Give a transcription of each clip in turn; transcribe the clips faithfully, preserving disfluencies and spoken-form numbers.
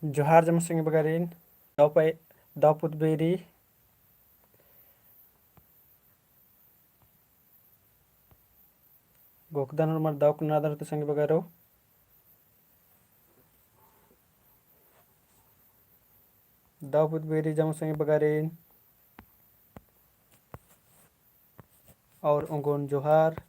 जोहार जम्मा संगी बगारिन, दव पै-, दव पुत बेरी। गोकदन उर्मर दव कुन्नादन तो संगी बगारो। दव पुत बेरी जम्मा संगी बगारिन। और ओंगोन जोहार।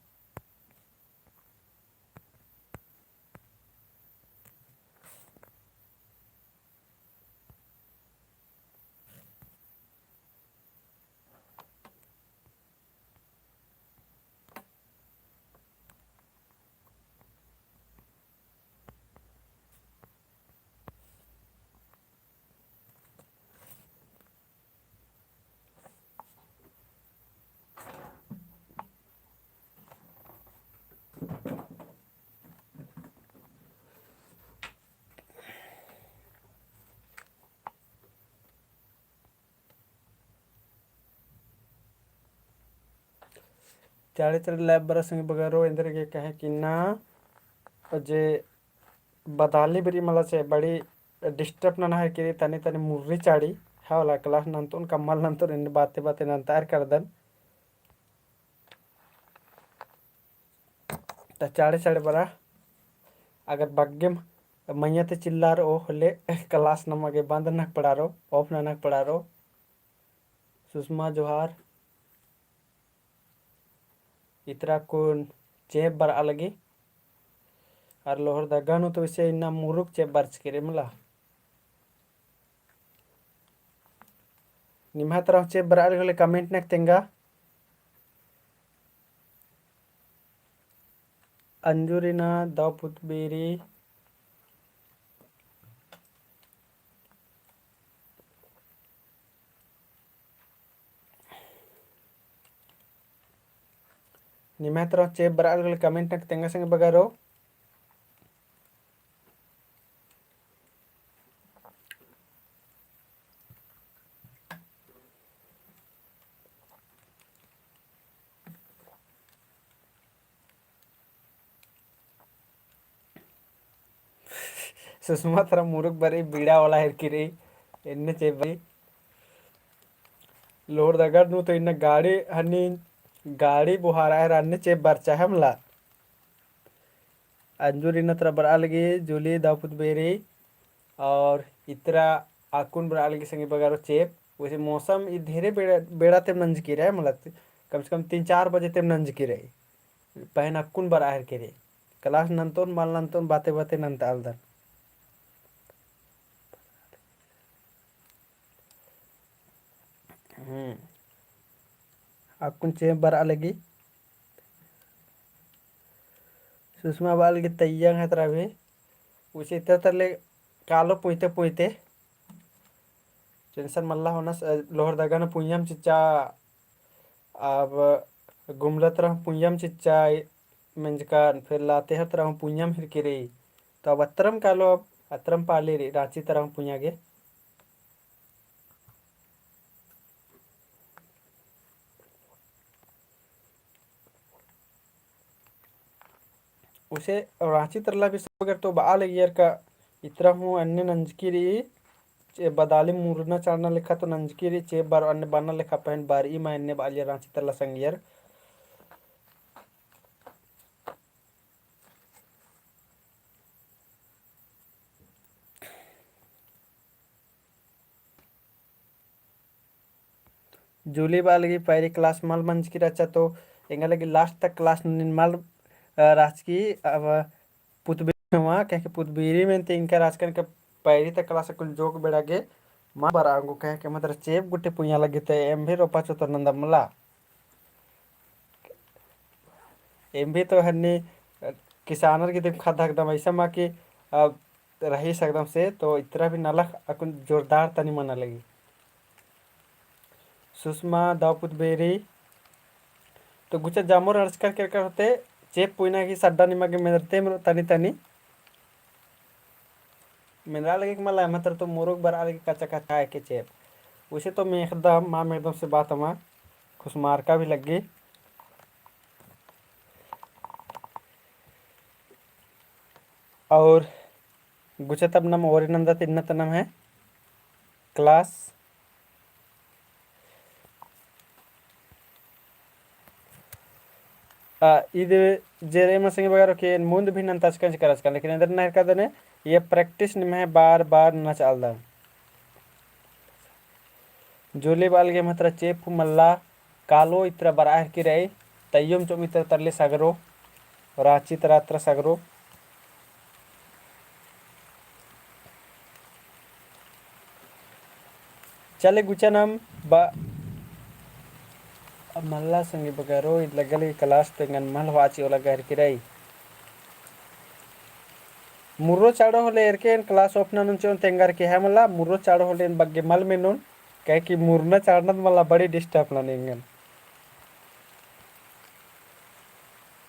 चाड़े चाड़े live बरआ संगी बगारो, एन्देर गे कहे कि ना, जे बदाली बरी मला चे बड़ी disturb नना है कि तनी तनी मुर्री चाड़ी, हाँ वाला class नन्तोन, कम्मल नन्तोन, एन्ने बाते बाते नन्तार करदन। त चाड़े चाड़े बरआ, अगर बग्गेम मइय्याँ ती चिल्लारओ होले class नमा गे बंद ननक पड़ारो, off ननक पड़ारो। सुषमा जोहार। इतरा कुन चेंप बरआ लगी। अरा लोहरदगा नू तो इसे इन्ना मुरुक चेंप बरचकी रई मला। निम्है तरा चेंप बरआ लगी होले comment नक तेंगा। अंजुरिना दव पुत बेरी। निम्है तरा चेंप बरआ लगी होले comment नक तेंगा संगी बगारो। सुषमा तरा मुरुक बरई बीड़ा वाला हेरकी रई, एन्ने चेंप बरई। लोहरदगा नू तो इन्ना गाड़ी हन्नी, गाड़ी बोहारा हेर अन्ने चेंप बरचा है मला। अंजुरिना तरा बरआ लगी जूली दव पुत बेरी। और इतरा अक्कुन बरआ लगी संगी बगारो चेंप। वैसे मौसम ई ढेरे बेड़ा, बेड़ा तेम नंजकी रई, मतलब कम से कम तीन चार बजे तेम नंजकी रई। पहें अक्कुन बरआ हेरकी रई। Class नन्तोन, मल नन्तोन, बाते बाते नन्तालदन। हम्म। अक्कुन चेंप बरआ लगी। सुषमा बआ लगी तैयार है तरा भी। उसे इतरा तरले कालो पुइते पुइते। Tension मल्ला होना, अ, लोहरदगा नू पुइयम चिच्चा, अब गुमला तरा पुइयम चिच्चा, मेंजका फिर लातेहार तरा पुइयम हेरकी रई। तो अब अतरम कालो, अब अतरम पाली रई, राँची तरा पुइया गे। उसे राँची तरला भी सब अगर तो बआ लगियर का इतरा हूँ अन्ने नंजकी रई, चे बदाली मुरना चाड़ना लेखा तो नंजकी रई, चे बार अन्ने बना लेखा पहन बार ई मा अन्ने बआ लियर राँची तरला संगियर। जूली बआ लगी पैरी class मल मंजकी रहचा तो एंगा लगी last तक class नीन मल, अ, रहचकी, अब पुतबीरी नवा, कहे कि पुतबीरी में ते इनका रहचकन के पैरी तक class कुल जोक बेड़ा गे मल बरआ ओंगो, कहे कि मतलब चेंप गुट्ठी पुइया लगी ते एम भी रोपा चोतोर नंदम मला। एम भी तो हन्नी, अ, किसानर की दिम खद्दा एकदम ऐसा मा कि, अ, रही सकदम से, तो इतरा भी नलख अक्कुन जोरदार तनी मना लगी। सुषमा दव पुतबेरी, तो गुचा जामो रड़चकर केरकर होते, चेंप पुइना की सड्डा निमा गे मेंदरते मरो तनी तनी। मेंदरा लगे कि मला, एम्है तरा तो मुरुक बरआ लगे कच्चा कच्चा है के चेंप। उसे तो मेंखदम, मा मेंखदम से बात मा खुसमारका भी लग्गी। और गुचा तब नम ओरे नंदत इन्ना ता नम्है class। आ, ईद जे रई मा संगी बगरो के मुन्द भी नन्ताचकन चिकराचकन, लेकिन एन्देर नना हेलरकदन, ये practice निम्है बार बार नना चालदन। जोले बाल गे महतरा चेंप मल्ला, कालो इतरा बरआ हेलरकी रई, तइयोम चोम इतरा तरले सगरो, राँची तरा इतरा सगरो। चले गुचा नम बा-, अब मल्ला संगी बगरो, ईद लग्गा लगी class तो एंगन मल होआ चिओ लग्गा हेलरकी रई। मुर्रो चाड़ो होले एरके एन class off ननोन चिओन तेंगा हेलरकी है मल्ला, मुर्रो चाड़ो होले एन बग्गे मल मेनोन, काहे कि मुर्रो चाड़ना तो मल्ला बड़ी disturb ननी एंगन।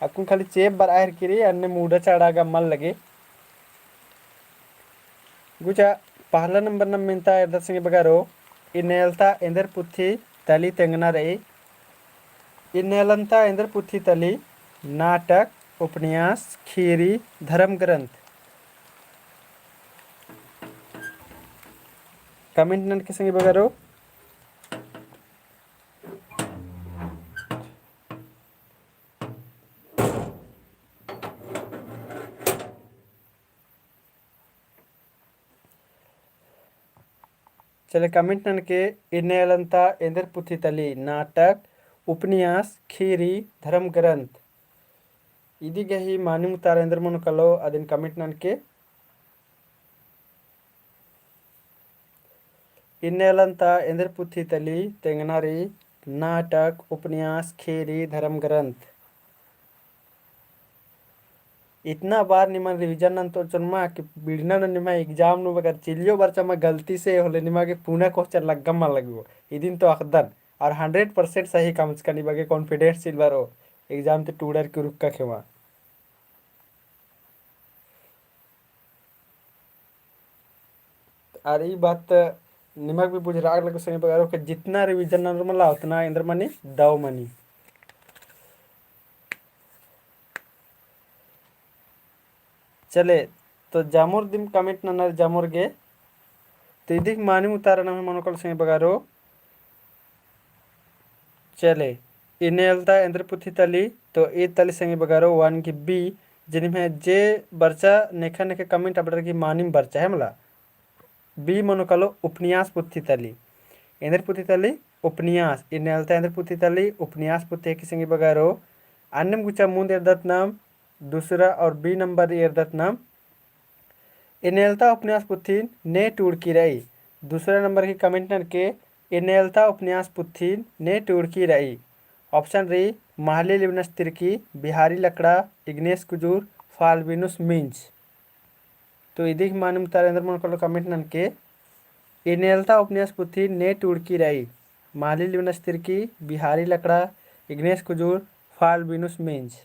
अक्कुन खाली चेंप बरआ हेलरकी रई, अन्ने मुर्रो चाड़ा गा मल लगे। गुचा पहला नंबर नम मेन्ता एरदत संगी बगरो, इन्नेलता एन्देर पुथी तली तेंगना रई। इन्नेलता एन्देर पुथी तली नाटक, उपन्यास, खीरी, धर्म ग्रंथ। Comment ननके संगी बगरो। चले comment ननके इन्नेलता एन्देर पुथी तली नाटक, उपन्यास, खीरी, धर्म ग्रंथ। इदी गही मानिम उतारा एन्देर मनो कालो अदिन comment ननके। इन्नेलता एन्देर पुथी तली तेंगना रई नाटक, उपन्यास, खीरी, धर्म ग्रंथ। इतना बार निमन revision नन्तोन चोनमा कि बिड़ना नू निमा exam नू बगर चिल्लियो बरचा मा गलती से होले निमा गे पुना question लग्गा मा लग्गो। इदिन तो अख़दन और hundred percent सही कमचकन, ई बग्गे confidence चिल बरओ exam ती टूड़र की उरुक्का खेमा। अरा ई बात निमक भी बुझरआ लग्गो संगी बगरो के जितना revision ननोर मला उतना एन्देर मनी दव मनी। चले, तो जामोर दिम comment ननर जामोर गे। तो इदिक मानिम उतारा नम्है मनो कालो संगी बगरो। चले, इन्नेलता एन्देर पुथी तली, तो ई तली संगी बगरो one की B, जे निम्है जे बरचा नेखा नेखा comment अबड़र की मानिम बरचा है मला। B मनो कालो उपन्यास पुथी तली। एन्देर पुथी तली उपन्यास, इन्नेलता एन्देर पुथी तली उपन्यास पुथी हेके संगी बगरो। अन्नेम गुचा मुन्द एरदत नम दूसरा और B नंबर एरदत नम। इन्नेलता उपन्यास पुथिन ने टूड़की रई। दूसरा नंबर की comment ननके इन्नेलता उपन्यास पुथिन ने टूड़की रई। Option रई, महली लिबनस तिर्की, बिहारी लकड़ा, इग्नेस कुजूर, फाल्बिनुस मिंज। तो इदिक मानिम उतारा एन्देर मनो कालो comment ननके इन्नेलता उपन्यास पुथिन ने टूड़की रई। महली लिबनस तिर्की, बिहारी लकड़ा, इग्नेस कुजूर, फाल्बिनुस मिंज।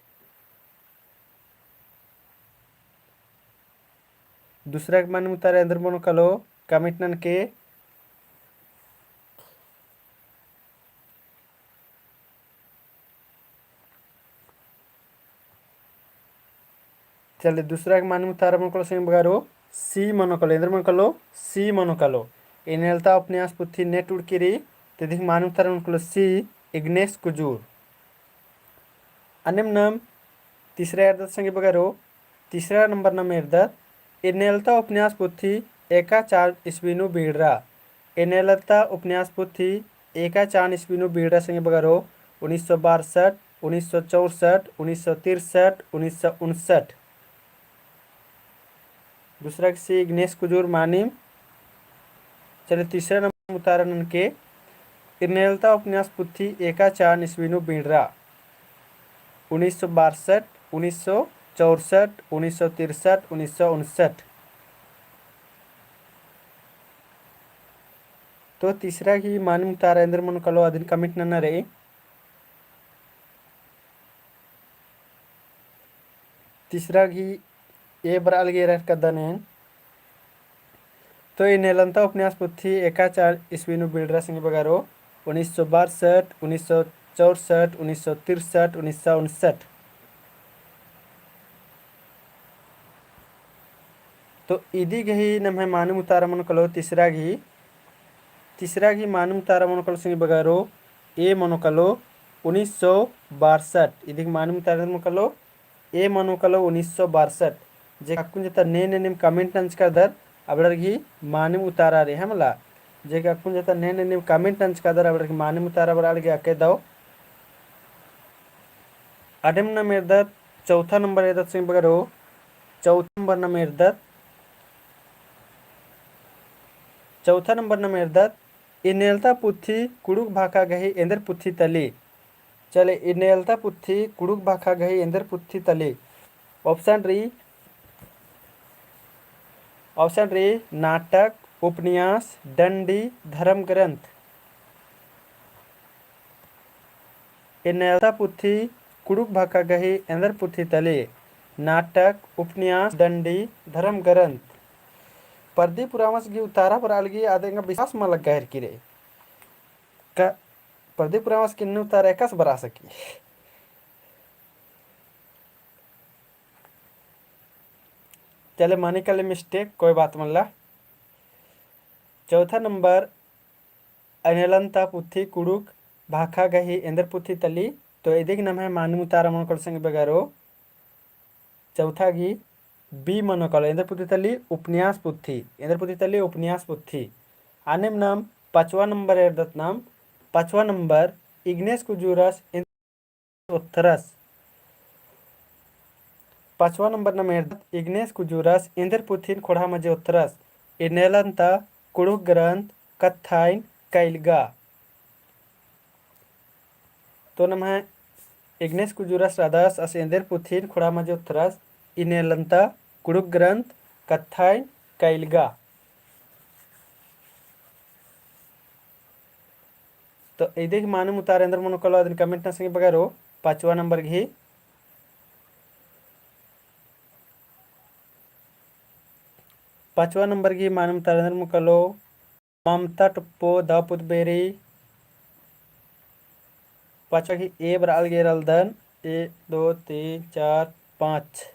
दूसरा गे मानिम उतारा एन्देर मनो कालो comment ननके। चले, दूसरा गे मानिम उतारा मनो कालो संगी बगरो C मनो कालो, एन्देर मनो कालो, C मनो कालो। इन्नेलता उपन्यास पुथिन ने टूड़की रई, तो इदिक मानिम उतारा मनो कालो C, इग्नेस कुजूर। अन्नेम नम तीसरा एरदत संगी बगरो, तीसरा नंबर नम एरदत, इन्नेलता उपन्यास पुथी एका चान ईस्वी नू बीड़रा। इन्नेलता उपन्यास पुथी एका चान ईस्वी नू बीड़रा संगी बगरो, उन्नीस सौ बासठ, उन्नीस सौ चौसठ, उन्नीस सौ तिरसठ, उन्नीस सौ उनसठ। दूसरा गे C इग्नेस कुजूर मानिम। चले, तीसरा नंबर उतारा ननके, इन्नेलता उपन्यास पुथी एका चान ईस्वी नू बीड़रा। उन्नीस सौ बासठ, उन्नीस सौ चौसठ, उन्नीस सौ तिरसठ, उन्नीस सौ उनसठ। तो तीसरा गही मानिम उतारा एन्देर मनो कालो अदिन comment नना रई। तीसरा गही ए बरआ लगी एरर कदन एन। तो इन्नेलता उपन्यास पुथी एका चान ईस्वी नू बीड़रा संगी बगरो, उन्नीस सौ बासठ, उन्नीस सौ चौसठ, उन्नीस सौ तिरसठ, उन्नीस सौ उनसठ। तो इदी गही नम्है मानिम उतारा मनो कालो तीसरा गही, तीसरा गही मानिम उतारा मनो कालो संगी बगरो, ए मनो कालो उन्नीस सौ बासठ। इदी गही मानिम उतारा मनो कालो, ए मनो कालो उन्नीस सौ बासठ। जे अक्कुन जता ने ने नीम comment नंजकादर, अबड़र गही मानिम उतारा रई, है मला। जे अक्कुन जता ने ने नीम comment नंजकादर, अबड़र गही मानिम उतारा बरआ लगी अक्कय दव। अन्नेम नाम एरदत, चौथा नंबर एरदत संगी बगरो, चौथा नंबर नाम एरदत, चौथा नंबर नाम एरदत, इन्नेलता पुथी कुँड़ुख़ भाखा गही एन्देर पुथी तली। चले, इन्नेलता पुथी कुँड़ुख़ भाखा गही एन्देर पुथी तली। Option रई, option रई, नाटक, उपन्यास, डंडी, धर्म ग्रंथ। इन्नेलता पुथी कुँड़ुख़ भाखा गही एन्देर पुथी तली। नाटक, उपन्यास, डंडी, धर्म ग्रंथ। प्रदीप उराँवस गही उतारा बरआ लगी आद एंगा विश्वास मल लग्गा हेरकी रई। का प्रदीप उराँवस गही इन्ने उतारा एकासे बरआ सकी। चले, मानी काली mistake, कोई बात मल्ला। चौथा नंबर, इन्नेलता पुथी कुँड़ुख़ भाखा गही एन्देर पुथी तली। तो इदी गही नम्है मानिम उतारा मनो कालो संगी बगरो, चौथा गही B मनो कालो, एन्देर पुथी तली उपन्यास पुथी, एन्देर पुथी तली उपन्यास पुथी। अन्नेम नाम पाँचवा नंबर एरदत नाम, पाँचवा नंबर, इग्नेस कुजूरस एन्देर ओथरस। पाँचवा नंबर नाम एरदत, इग्नेस कुजूरस एन्देर पुथिन ख़ोंड़हा मझी ओथरस। इन्नेलता कुँड़ुख़ ग्रंथ कत्थाइन कइलगा। तो नम्है इग्नेस कुजूरस रअदस आस एन्देर पुथिन ख़ोंड़हा मझी ओथरस, इन्नेलता कुँड़ुख़ ग्रंथ कत्थाइन कइलगा। तो इदी गही मानिम उतारा एन्देर मनो कालो अदिन comment नना संगी बगरो, पाँचवा नंबर गही, पाँचवा नंबर गही मानिम उतारा एन्देर मनो कालो, ममता टोप्पो दव पुदबेरी। पाँचवा गही A बरआ लगी एरलदन, एक, दो, तीन, चार, पाँच।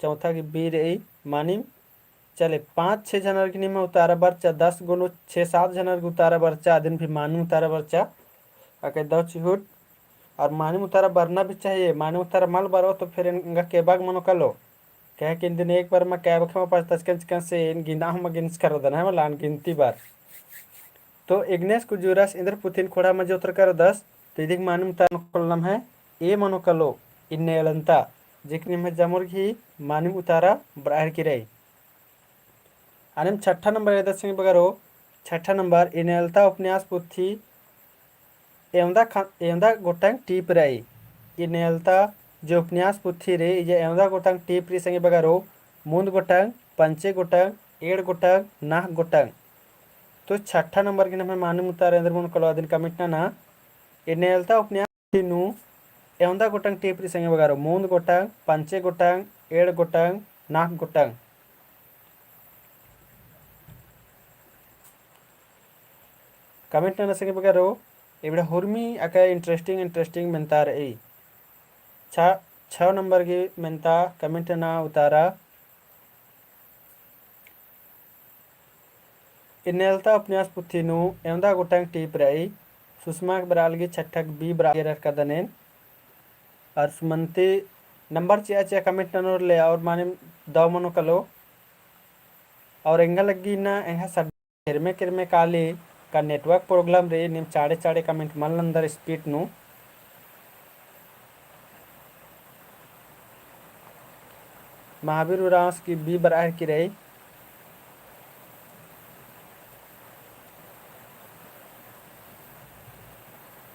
चौथा गही B रई मानिम। चले, पाँच छे झनर गही निम्है उतारा बरचा, दस गुनो छे सात झनर गही उतारा बरचा, अदिन भी मानिम उतारा बरचा। अक्कय दव चिहुट। और मानिम उतारा बरना भी चाहिए, मानिम उतारा मल बरओ तो फिर एंगा केबा गे मनो कालो। काहे कि इन्दिन एक बार मा कैबा गे मा पढ़तचकन चिकन से एन गिना हूँ मा गिनचका रअदन, है मला, एन गिनती बार। तो इग्नेस कुजूरस एन्देर पुथिन ख़ोंड़हा मझी ओथरका रअदस, तो इदी गही मानिम उतारा मनो कालो नम्है A मनो कालो, इन्नेलता, जे कि निम्है जमोर गही मानिम उतारा बरआ हेरकी रई। अन्नेम छठा नंबर एरदत संगी बगरो, छठा नंबर, इन्नेलता उपन्यास पुथी एवंदा ख-, एवंदा गोटंग टीप रई। इन्नेलता जे उपन्यास पुथी रई, इजा एवंदा गोटंग टीप रई संगी बगरो, मुन्द गोटंग, पंचे गोटंग, एंड़ गोटंग, नाख गोटंग। तो छठा नंबर गही नम्है मानिम उतारा एन्देर मनो कालो अदिन comment नना। इन्नेलता उपन्यास पुथी नू एवंदा गोटंग टीप रई संगी बगरो, मुन्द गोटंग, पंचे गोटंग, एंड़ गोटंग, नाख गोटंग। Comment नना संगी बगरो, इबड़ा हुरमी अक्कय interesting interesting मेन्ता रई। छ-, छव नंबर गही मेन्ता comment नना उतारा। इन्नेलता उपन्यास पुथी नू एवंदा गोटंग टीप रई, सुषमा गे बरआ लगी, छठा गे B बरआ लगी एरर कादन एन। और सुमंती नंबर चिआ चिआ comment ननोर ले और मानिम दव मनो कालो। और एंगा लग्गी ना एंगा सब किरमे किरमे काली का network problem रई, नीम चाड़े चाड़े comment मल नन्दर speed नू। महावीर उराँवस गही B बरआ हेरकी रई।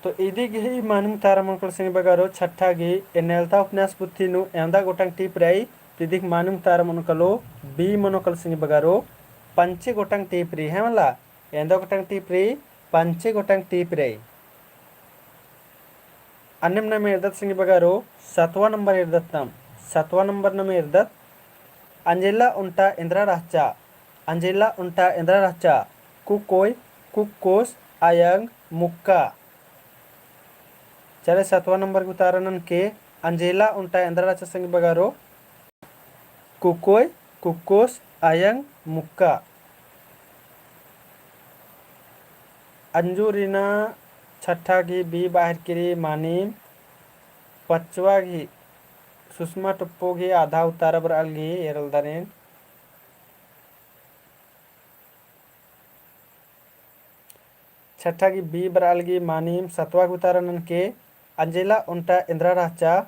तो इदी गही मानिम उतारा मनो कालो संगी बगरो, छठा गही इन्नेलता उपन्यास पुथी नू एवंदा गोटंग टीप रई, तो इदी गही मानिम उतारा मनो कालो B मनो कालो संगी बगरो, पंचे गोटंग टीप रई, है मला? एवंदा गोटंग टीप रई, पंचे गोटंग टीप रई। अन्नेम नाम एरदत संगी बगरो, सतवा नंबर एरदत नाम, सतवा नंबर नाम एरदत, अंजेला ओन्टा एन्दरा रहचा, अंजेला ओन्टा एन्दरा रहचा, कुकोय, कुक्कोस, अयंग, मुक्का। चले सतवा नंबर गही उतारा ननके, अंजेला ओन्टा एन्दरा रहचा संगी बगरो, कुकोय, कुक्कोस अयंग मुक्का। अंजुरिना छठा गही बी बरआ हेलरकी रई मानिम। पच्चवा गही सुषमा टोप्पो गही आधा उतारा बरआ लगी एरलदन एन। छठा गही बी बरआ लगी मानिम। सतवा गही उतारा ननके अंजेला ओन्टा एन्दरा रहचा।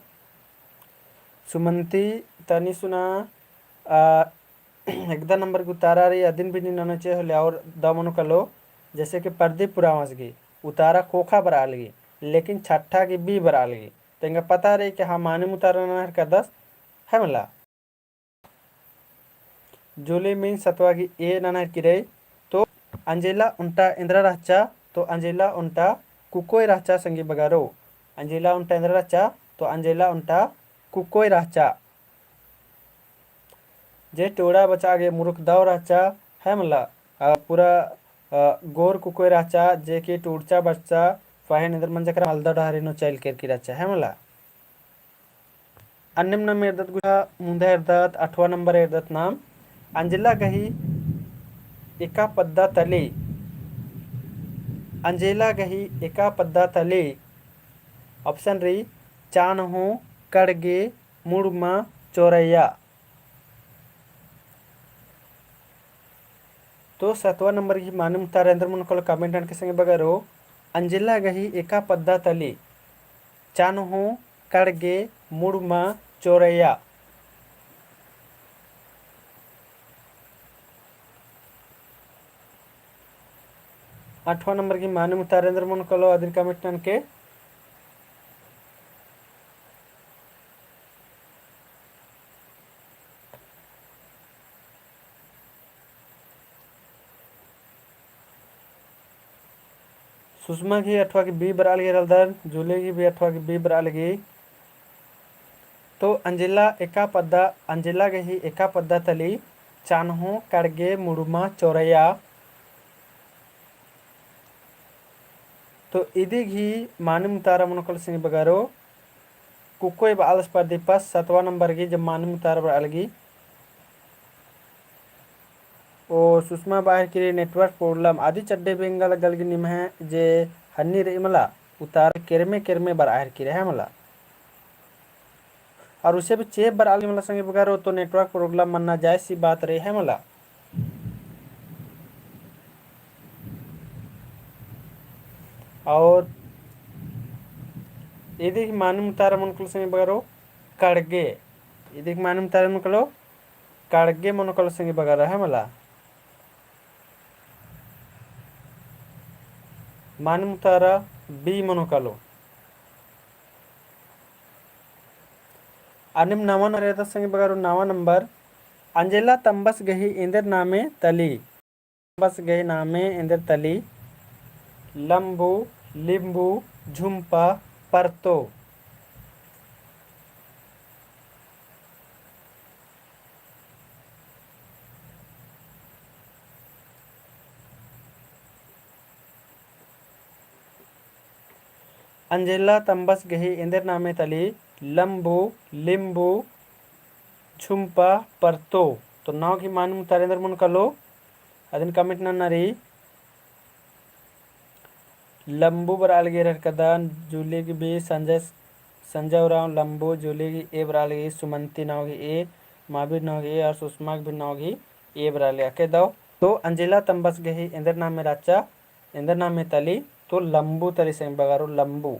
सुमंती तनी सुना, आ, एकदा नंबर गही उतारा रई अदिन भी नी ननोचे होले और दव मनो कालो, जैसे कि प्रदीप उराँवस गही उतारा ख़ोख़ा बरआ लगी, लेकिन छठा गही बी बरआ लगी। तेंगा पता रई कि हाँ मानिम उतारा नना हेलरकदस है मला। जुली मीन सतवा गही ए नना हेलरकी रई। तो अंजेला ओन्टा एन्दरा रहचा, तो अंजेला ओन्टा कुकोय रहचा संगी बगरो। अंजेला ओन्टा एन्दरा रहचा, तो अंजेला ओन्टा कुकोय रहचा। जे टोड़ा बचा गे मुरुख दव रहचा है मला, आ, पूरा, आ, गोर कुकोय रहचा, जे कि टूड़चा बरचा, पहें एन्देर मंजा केरा मलदव डहरे नू चइल केरकी रहचा है मला। अन्नेम नाम एरदत गुट्ठा मुन्धा एरदत, अठवा नंबर एरदत नाम, अंजेला गही एका पद्दा तली, अंजेला गही एका पद्दा तली, option रई, चान्हो, कड़गे, मुड़मा, चोरैया। तो सतवा नंबर गही मानिम उतारा एन्देर मनो कालो comment ननके संगी बगरो, अंजेला गही एका पद्दा तली, चान्हो, कड़गे, मुड़मा, चोरैया। अठवा नंबर गही मानिम उतारा एन्देर मनो कालो अदिन comment ननके। सुषमा गही अठवा गही बी बरआ लगी एरलदन, जूली गही भी अठवा गही बी बरआ लगी। तो अंजेला एका पद्दा, अंजेला गही एका पद्दा तली चान्हो, कड़गे, मुड़मा, चोरैया। तो इदी गही मानिम उतारा मनो कालो संगी बगरो, कुकोय बआलस प्रदीपस सतवा नंबर गही जब मानिम उतारा बरआ लगी। ओ सुषमा बरआ हेलरकी रई network problem, अदी चड्डे बेंगा लग्गा लगी निम्है जे हन्नी रई मला, उतारा केरमे केरमे बरआ हेलरकी रई है मला। और उसे भी चेंप बरआ लगी मला संगी बगरो, तो network problem मन्ना जायज़ सी बात रई है मला। और इदी गही मानिम उतारा मनो कालो संगी बगरो कड़गे, इदी गही मानिम उतारा मनो कालो कड़गे मनो कालो संगी बगरो है मला। मानिम उतारा बी मनो कालो। अन्नेम नवा नंबर एरदत संगी बगरो, नवा नंबर। अंजेला तम्बस गही एन्देर नामे तली। तम्बस गही नामे एन्देर तली। लम्बू, लिम्बू, झुम्पा, परतो। अंजेला तम्बस गही एन्देर नामे तली लम्बू, लिम्बू, झुम्पा, परतो। तो नौ गही मानिम उतारा एन्देर मनो कालो, अदिन comment नन्ना रई। लम्बू बरआ लगी एरर कदन, जूली गही बी, संजय, संजय उराँव लम्बू, जूली गही ए बरआ लगी, सुमंती नौ गही ए, महावीर नौ गही ए और सुषमा गही भी नौ गही ए बरआ लगी। अके दव, तो अंजेला तम्बस गही एन्देर नामे रहचा, एन्देर नामे तली, तो लम्बू तली संगी बगरो लम्बू।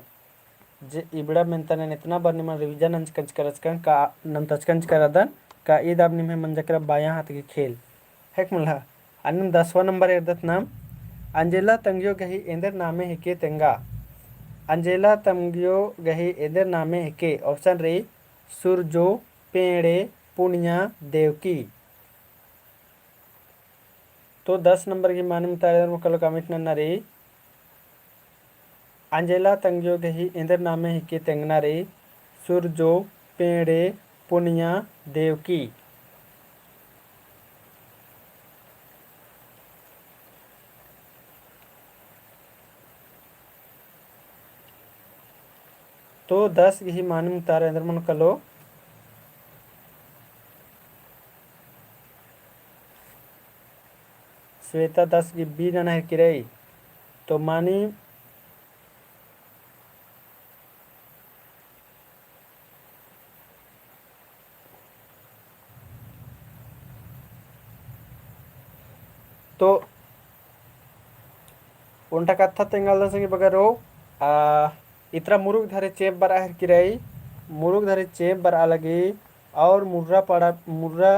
जे इबड़ा मेन्ता ने इतना बार निमन revision नंजकन चिकरचकन का, नंतचकन चिकरदन का, ईद अब निम्है मंजा केरा बायाँ हाथ गही खेल। है कि मला? अन्नेम दसवाँ नंबर एरदत नाम, अंजेला तंग्यो गही एन्देर नामे हिके तेंगा। अंजेला तंग्यो गही एन्देर नामे हिके, option रई, सुरजो, पेंड़े, पुनिया, देवकी। तो दस नंबर गही मानिम उतारा एन्देर मनो कालो comment नन्ना रई। अंजेला तंग्यो गही एन्देर नामे हिके तेंगना रई, सुरजो, पेंड़े, पुनिया, देवकी। तो दस गही मानिम उतारा एन्देर मनो कालो। श्वेता दास गिब्बी नना हेरकी रई। तो मानी तो ओन्टा कत्था तेंगालदन संगी बगरो, आ, इतरा मुरुक धरे चेंप बरआ हेरकी रई, मुरुक धरे चेंप बरआ लगी, और मुर्रा पड़ा, मुर्रा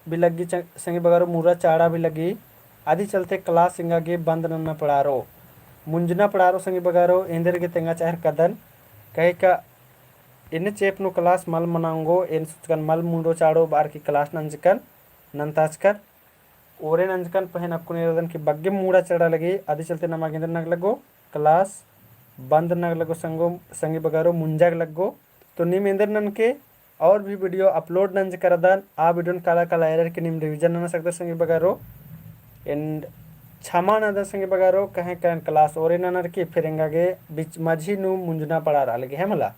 भी लग्गी च-, संगी बगरो, मुर्रा चाड़ा भी लग्गी। अदी चलते class एंगा गे बंद नन्ना पड़ारो, मुंजना पड़ारो संगी बगरो, एन्देर गे तेंगा चाहर कदन, कहे का एन्ने चेंप नू class मल मना ओंगो, एन सोचकन मल मुर्रो चाड़ो बअर की class नंजकन, नन्ताचकन, ओरे नंजकन पहें अक्कुन एरदन की बग्गे मुर्रा चाड़ा लगी, अदी चलते नमा गे एन्देर नग लग्गो, class बंद नग लग्गो संगो, संगी बगरो, मुंजग लग्गो। तो नीम एन्देर ननके और भी video upload नंजकर रअदन, आ video न काला काला एरर की नीम revision नना सकदर संगी बगरो। And क्षमा नन्दन संगी बगरो, कहे का एन class ओरे ननर की फिर एंगा गे बीच मझी नू मुंजना पड़ारआ लगी है मला।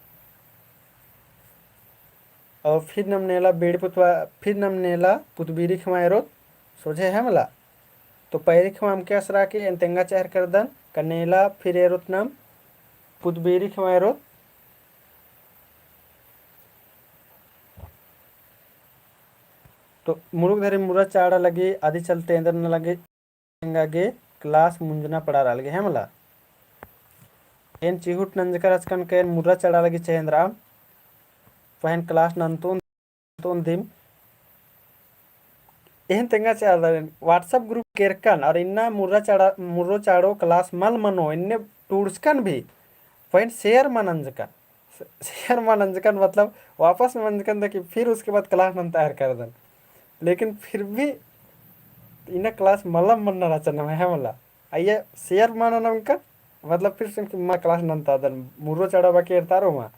और फिर नम नेला बेड़ी पुतवा, फिर नम नेला पुतबीरी खेमा एरोत सोझे है मला। तो पैरी खेमा अमके असरा की एन तेंगा चाहर करदन, का नेला फिर एरोत नम पुतबीरी खेमा एरोत। तो मुरुक धरे मुर्रा चाड़ा लगी, अदी चलते एन्देर नना लगी एंगा गे class मुंजना पड़ारआ लगी है मला। एन चिहुट नंजकर रहचकन का एन मुर्रा चाड़ा लगी चहे एन्देरम, पहें class नन्तोन, नन्तोन दिम। एहन तेंगा चाड़ा WhatsApp group केरकन और इन्ना मुर्रा चाड़ा, मुर्रो चाड़ो class मल मनो, इन्ने टूड़चकन भी, पहें share मल नंजकन। Share मल नंजकन मतलब वापस मल नंजकन, देखी फिर उसके बाद class नन्ता एरकदन। लेकिन फिर भी इन्ना class मलम मन्ना रहचन है मला। अइय्या share मल नंजकन मतलब फिर से मा class नन्तादन, मुर्रो चाड़ा बाकी एरतारो मा।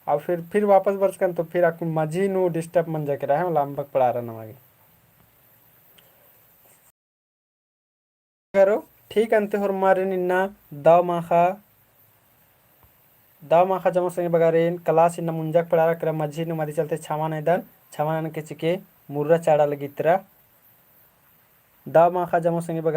और फिर, फिर वापस बरचकन तो फिर अक्कुन मझी नू disturb मंजा केरा है मला, अम्बक पड़ारा नमा गे। करो, ठीक अन्ते होरमारिन इन्ना दव माखा, दव माखा जमो संगी बगारिन, class इन्ना मुंजक पड़ारा केरा मझी नू, अदी चलते छमा नैदन, छमा ननके चिके मुर्रा चाड़ा लगी इतरा। दव माखा जमो संगी बगारिन।